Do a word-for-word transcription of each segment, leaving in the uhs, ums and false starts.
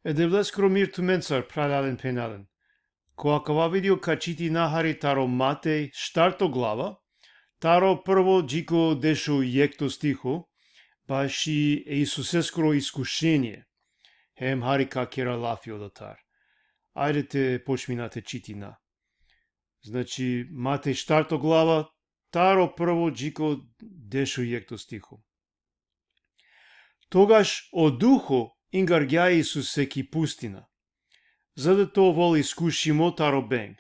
E Devleskoro mir tumencar, phralalen phenalen. Ko akava video ka čitina hari taro Matej štarto glava, taro prvo dži ko dešujekto stiho, baši e Isuseskoro iskušenie. Hem hari ka kera lafi odotar. Ajde te počmina te čitina. Znači, Matej štarto glava, taro prvo dži ko dešujekto stiho. Togaš o Duho ingargja e Isuse ki pustina, za da te ovel iskušimo taro beng.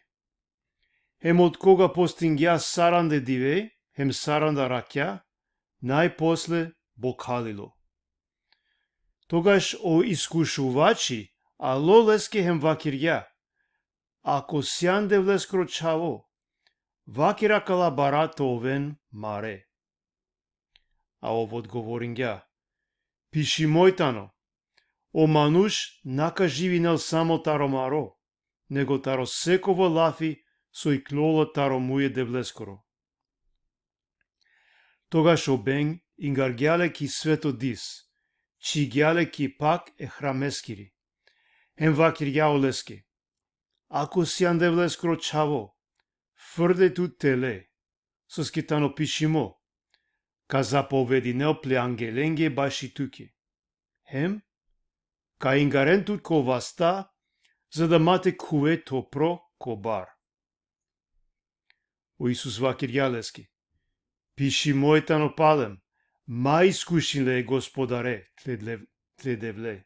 Hem otkoga postingja saranda dive hem saranda rakja, najposle bokhalilo. Togaš o iskušuvači alo leske hem vakirgja: Ako sian Devleskoro čhavo, vakir akala bara te oven mare. A ov odgovoringja: Pišimo i tano: O manuš na ka živinel samo taro maro, nego taro sekova lafi so ikljola taro muj e Devleskoro. Togaš o beng ingargja le ki sveto dis, čhigja le ki pak e hrameskiri, hem vakirgja oleske: Ako sian Devleskoro čhavo, frde tut tele, soske tano pišimo: Ka zapovedinel ple angelenge baši tuke, hem ka ingaren tut ko vasta, za da ma te khuve to pro ko bar. O Isus vakirgja leske: Pišimo i tano palem: Ma iskušin le e Gospodare, tle dlev-, tle Devle.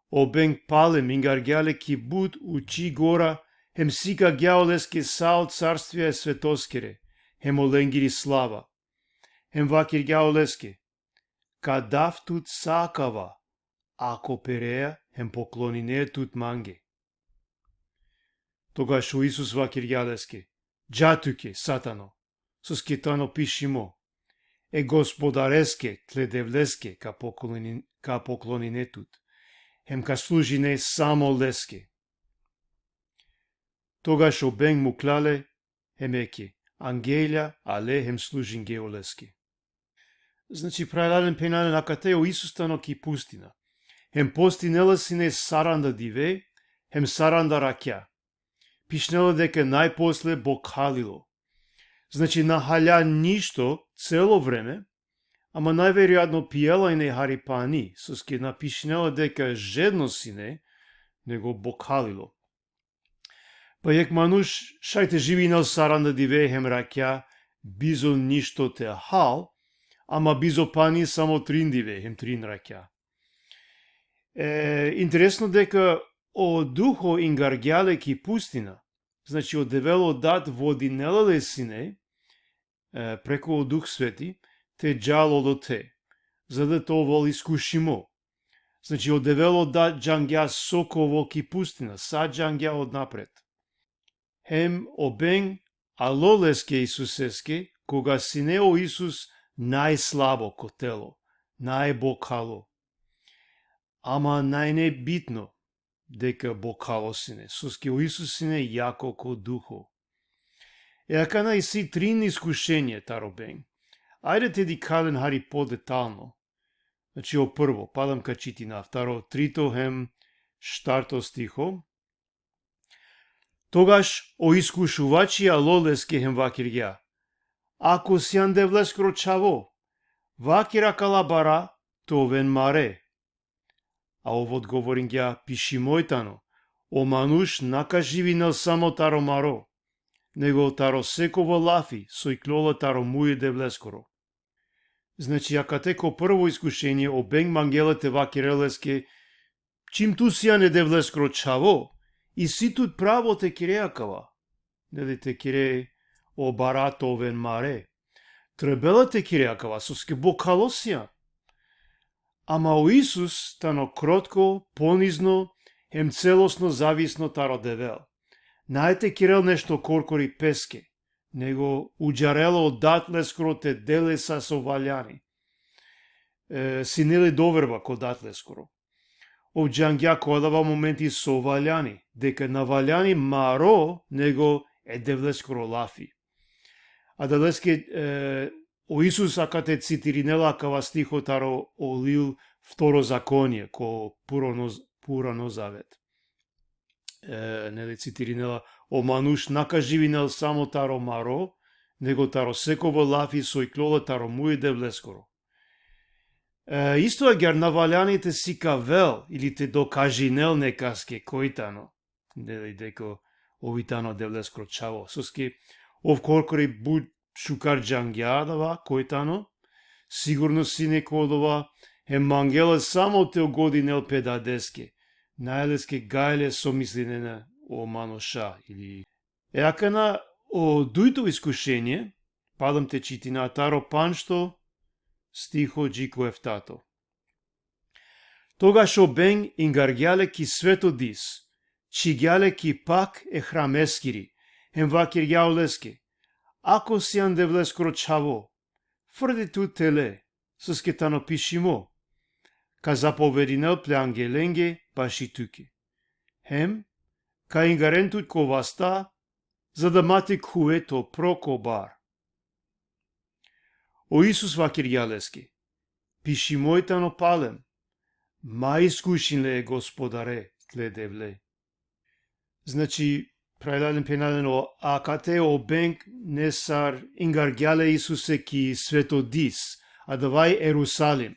O beng palem ingargja le ki but uči gora, hem sikagja oleske sa o carstvija e svetoskere, hem olengiri slava. Hem vakirgja oleske: Ka dav tut sa akava, ako perea hem poklonine tut mange. Togaš o Isus vakirgja leske: Dža tuke, Satano, soske tano pišimo: E Gospodareske, tle Devleske, ka pokloni-, ka poklonine tut, hem ka služine samo leske. Togaš o beng mukla le, hem eke, angelja ale hem služinge oleske. Znači, phralalen phenalen, akate o Isus tano ki pustina. Hem postinela sine saranda dive, hem saranda rakja. Pišinela deka najposle bokhalilo. Znači, na halja ništo celo vreme, ama najverojatno pijela ine hari pani, soske na pišinela deka žedno sine, nego bokhalilo. Pa jekh manuš šaj te živinel saranda dive hem rakja, bizo ništo te hal, ama bizo pani samo trin dive hem trin rakja. E, interesno deka o Duho ingargja le ki pustina, znači o Devel o Dat vodinela le sine, e, preku o Duh Sveti, te džal odote, za da te ovel iskušimo. Znači, o Devel o Dat džangja so ka ovel ki pustina, sa džangja odnapred. Hem o beng alo leske Isuseske, koga sine o Isus najslabo ko telo, najbokhalo. Ama nane bitno deka bokhalo sine, soske o Isus sine jako ko duho. E akana isi trin iskušenie taro beng. Ajde te dikha len hari podetalno. Znači, o prvo, palem ka čitinav, taro trito hem štarto stiho. Togaš o iskušuvači alo leske hem vakirgja: Ako sian Devleskoro čhavo, vakir akala bara te oven mare. A ov odgovoringja: Pišimo i tano: O manuš na ka živinel samo taro maro, nego taro sekova lafi so ikljola taro muj e Devleskoro. Znači, akate ko prvo iskušenie, o beng mangela te vakirel leske: Čim tu sian e Devleskoro čhavo, isi tut pravo te kire akava. Neli, te kire o bara te oven mare. Trebela te kire akava, soske bokhalo sian. Ama o Isus tano krotko, ponizno, hem celosno zavisno taro Devel. Nane te kirel nešto korkori peske, nego udžarela o Dat leskoro te del le sa so valjani. E, sine le doverba ko Dat leskoro. Ov džangja ko adava momenti so valjani, deka na valjani maro, nego e Devleskoro lafi. Adaleske, e, o Isus akate citirinela akava stiho taro o lil vtorozakonie, ko purano, purano zavet. E, neli, citirinela: O manuš na ka živinel samo taro maro, nego taro sekovo lafi so iklola taro muj e Devleskoro. E, isto agjaar na valjani te sikavel ili te dokažinel nekaske koj tano, neli, deka ov i tano Devleskoro čhavo. Soske ov korkori but šukar džangja adava koj tano, sigurno sine ko odova, hem mangela samo te ugodinel pe dadeske, nane leske gajle so mislinena o manuša, ili. E akana o dujto iskušenie, palem te čitina taro pandžto stiho dži ko eftato. Togaš o beng ingargja le ki sveto dis, čhigja le ki pak e hrameskiri, hem vakirgja oleske: Ako sian Devleskoro čhavo, frdi tut tele, soske tano pišimo: Ka zapovedinel ple angelenge baši tuke. Hem ka ingaren tut ko vasta, za da ma te khuve to pro ko bar. O Isus vakirgja leske: Pišimo i tano palem: Ma iskušin le e Gospodare, tle Devle. Znači, phralalen, phenjalen, o, akate o beng nesar ingargja le Isuse ki sveto dis, adava i Erusalim.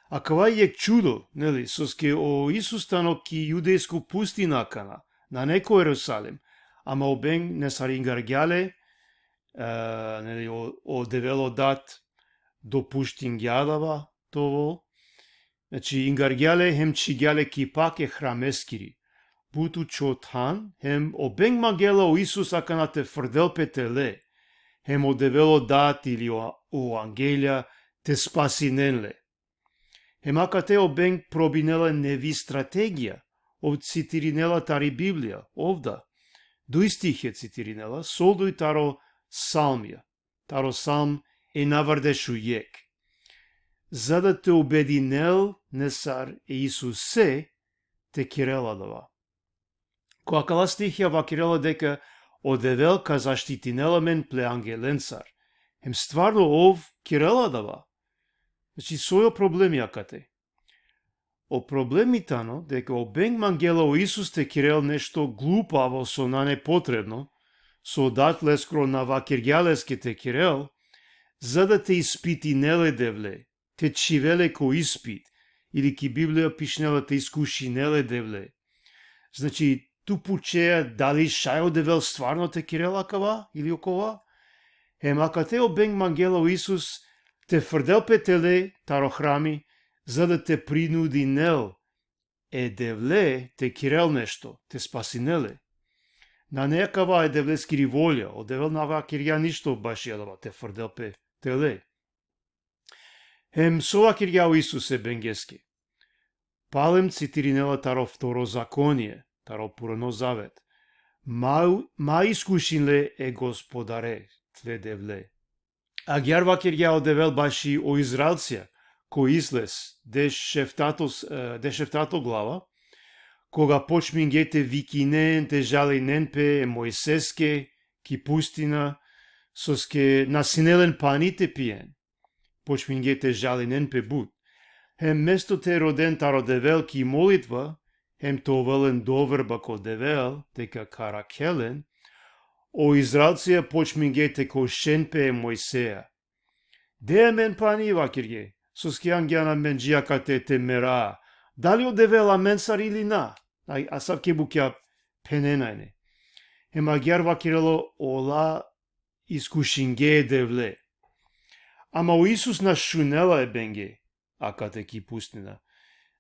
Akava i jekh čudo, neli, soske o Isus tano ki judejsko pustina akana, nane ko Erusalim, ama o beng nesar ingargja le, e, neli, o, o Devel o Dat dopuštingja adava te ovel. Znači, ingargja le hem čhigja le ki pak e hrameskiri. But učo than, hem o beng mangela o Isus akana te frdel pe tele, hem o Devel o Dat ili o, o angelja te spasinen le. Hem akate o beng probinela nevi strategija, ov citirinela tari Biblija, ov da. Duj stihija citirinela, solduj taro Salmija, taro Salm enavardeš u jekh. Za da te ubedinel nesar e Isuse te kerel adava. Ko akala stihija vakerela deka o Devel ka zaštitinel amen ple angelencar. Hem stvarno ov kerela adava. Znači, soj o problemi akate? O problemi tano deka o beng mangela o Isus te kerel nešto glupavo so nane potrebno, so o Dat leskoro na vakergja leske te kerel, za da te ispitinel e Devle, te čhivel le ko ispit, ili ki Biblija pišinela te iskušinel e Devle. Znači, tu pučea dali šaj o Devel stvarno te kerel akava ili okova? Hem akate o beng mangela o Isus te frdel pe tele taro hrami, za da te prinudinel e Devle te kerel nešto, te spasinel le. Nane akava e Devleskiri volja, o Devel na vakergja ništo baši adava te frdel pe tele. Hem so vakergja o Isus e bengeske? Palem citirinela taro vtorozakonie, taro purano zavet: Ma, ma iskušin le e Gospodare, tle Devle. Agjaar vakergja o Devel baši o Izraelcija, ko Izlez, dešeftato, e, dešeftato glava, koga počmingje te vikinen, te žalinen pe e Mojseske ki pustina, soske na sine len pani te pien. Počmingje te žalinen pe but. Hem mesto te roden taro Devel ki molitva, hem te ovel len doverba ko Devel, deka ka arakhel len, o Izraelcija počmingje te košen pe e Mojseja. De amen pani, vakergje, soske angjan amen dži akate te mera. Dali o Devel amensar ili na? Aj, asavke bukja phenena ine. Hem agjaar vakerela: Ola iskušingje e Devle. Ama o Isus na šunela e benge akate ki pustina.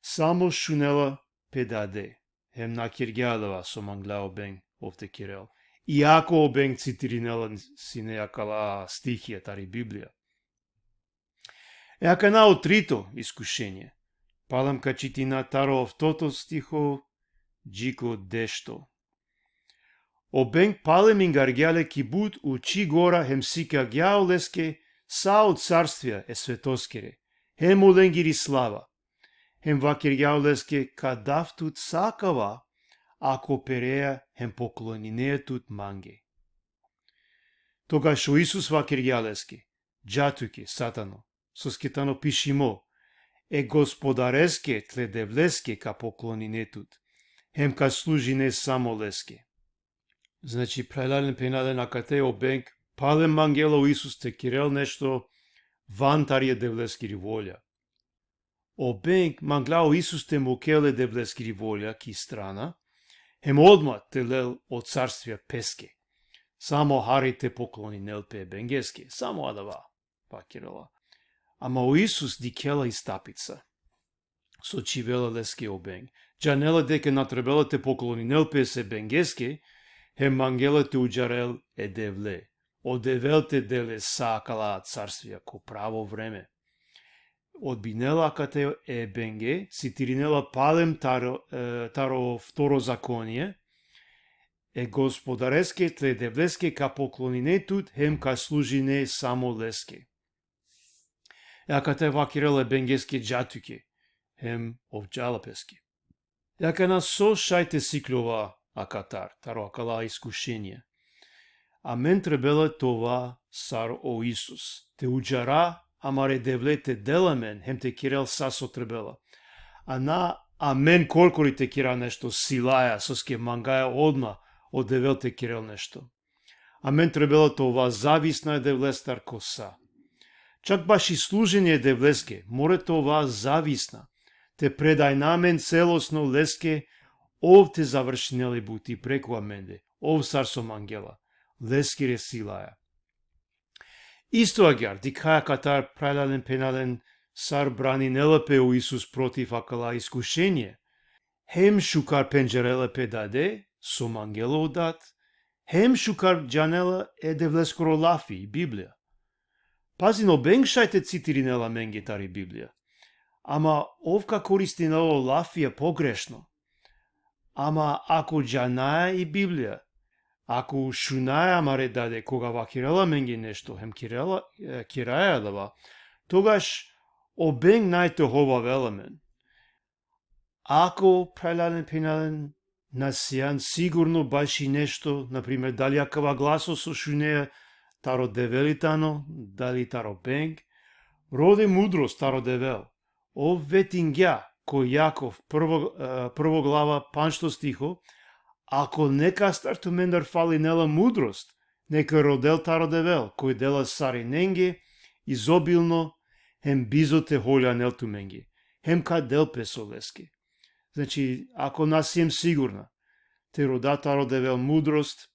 Samo šunela pe dade. Hem na kergja adava so mangla o beng ov te kerel. Iako o beng citirinela sine akala stihija tari Biblija. E akana o trito iskušenie. Palem ka čitina taro oftoto stiho dži ko dešto. O beng palem ingargja le ki but uči gora hem sikagja oleske sa o carstvija e svetoskere, hem olengiri slava. Hem vakergja oleske: Ka dav tut sa akava, ako perea hem pokloninea tut mange. Togaš o Isus vakergja leske: Dža tuke, Satano, soske tano pišimo: e Gospodareske, tle Devleske, ka poklonine tut, hem ka služine samo leske. Znači, phralalen, phenjalen, akate o beng palem mangela o Isus te kerel nešto van tari e Devleskiri volja. O beng mangla o Isus te mukel e Devleskiri volja ki strana, hem odma te lel o carstvija peske. Samo hari te pokloninel pe e bengeske, samo adava vakerela. Ama o Isus dikhela i stapica so čhivela leske o beng. Džanela deka na trebela te pokloninel pese bengeske, hem mangela te udžarel e Devle. O Devel te del e sa akala carstvija ko pravo vreme. Odbinela akate e benge, citirinela palem taro, e, taro Vtorozakonie, e Gospodareske, tle Devleske, ka poklonine tut, hem ka služine samo leske. E akate vakerela e bengeske: Dža tuke, hem ov džala peske. E akana so šaj te sikljova akatar, taro akala iskušenie? Amen trebela te ova sar o Isus, te udžara amare Devle te del amen, hem te kerel sa so trebela. A na amen korkori te kera nešto silaja, soske mangaja odma o Devel te kerel nešto. Amen trebela te ova zavisna e Devlestar ko sa. Čak baši služenie e Devleske, mora te ova zavisna, te predajna amen celosno leske, ov te završinel i buti preku amende, ov sar so mangela, leskere silaja. Isto agjaar, dikhaja akatar, phralalen, phenjalen, sar braninela pe o Isus protiv akala iskušenie. Hem šukar pendžarela pe Dade, so mangela o Dad, hem šukar džanela e Devleskoro lafi, i Biblija. Pazin, o beng šaj te citirinel amenge tari Biblija. Ama ov ka koristinel o lafija pogrešno. Ama ako džanaja i Biblija, ako šunaja amare Dade koga vakerela amenge nešto, hem kerela, e, keraja adava, togaš o beng naj te hovavel amen. Ako, phralalen, phenjalen, na sian sigurno baši nešto, na primer, dali akava glaso so šuneja taro Devel i tano, dali taro beng, rode mudrost taro Devel. Ov vetingja ko Jakov, prvo, e, prvo glava, pandžto stiho: Ako nekastar tumendar falinela mudrost, neka rodel taro Devel, koj dela sarinenge izobilno, hem bizo te holjanel tumenge, hem ka del pes oleske. Znači, ako na siem sigurna, te roda taro Devel mudrost,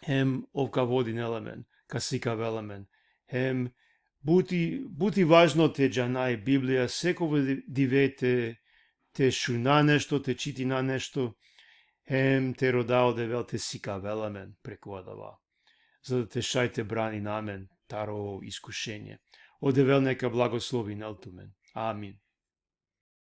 hem ov ka vodinel amen, ka sikavel amen, hem buti, buti važno te džana i Biblija, sekova di-, dive te, te šuna nešto, te čitina nešto, hem te roda o Devel te sikavel amen preku adava, za da te šaj te branina amen taro iskušenie. O Devel neka blagoslovinel tumen. Amin.